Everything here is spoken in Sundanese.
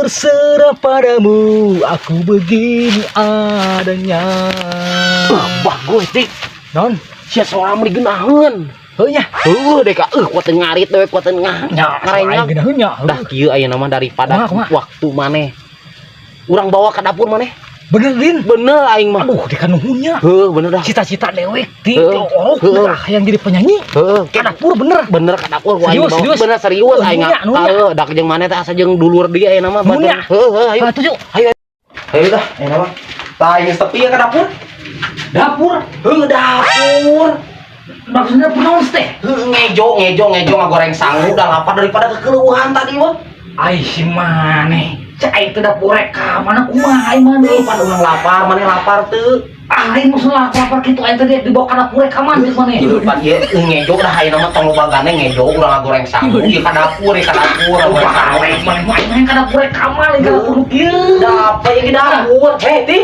Terserah padamu, aku begini adanya. Bagus dik. Non, Sia sora mah digenaheun. Heuh nya. Heuh dek kuat ngarit dewe kuat ngah. Nya, Ngarengak. aing geunaheun nya. Dah kieu ayeuna mah daripada Kumaha, kumaha? Waktu maneh. Urang bawa ke dapur maneh. Bener, Din. Bener aing mah. Aduh, di kanuhun nya. Heuh, bener dah. Cita-cita dewek di Heuh. oh, hayang jadi penyanyi. Heuh, Ke dapur bener. Bener ke dapur ku aing Serius, bawa. Serius? Bener serius Heuh, aing. nuhun nya, nuhun nya. Heuh, dak jeung maneh teh asa jeung dulur dia ayeuna mah. Nuhun nya. Heuh, heuh, ayo. Atuh yuk. Ayo. Ayo dah, ayeuna mah. Tah aing geus tepi ya ke dapur. Dapur. Heuh, dapur. Maksudnya dapur naon teh? Heuh, ngejo, ngejo, ngejo ngagoreng sangu, udah lapar daripada kekeluhan tadi mah. Ai si maneh. Cek aing teh dapur reka mana kumaha aing maneh. Pan urang lapar, maneh lapar teu? Ah, aing maksudna lapar kitu aing teh dibawa ka dapur rekaman cek maneh. Ieu pan ieu ngejo dah ayeuna mah tong loba gandeng ngejo urang ngagoreng sangu ieu ka dapur, ieu ka dapur ngagoreng sangu. Aing maneh mah aing ka dapur rekaman, aing ka dapur nu kieu. Dapur ieu di dapur. Hei, Ti.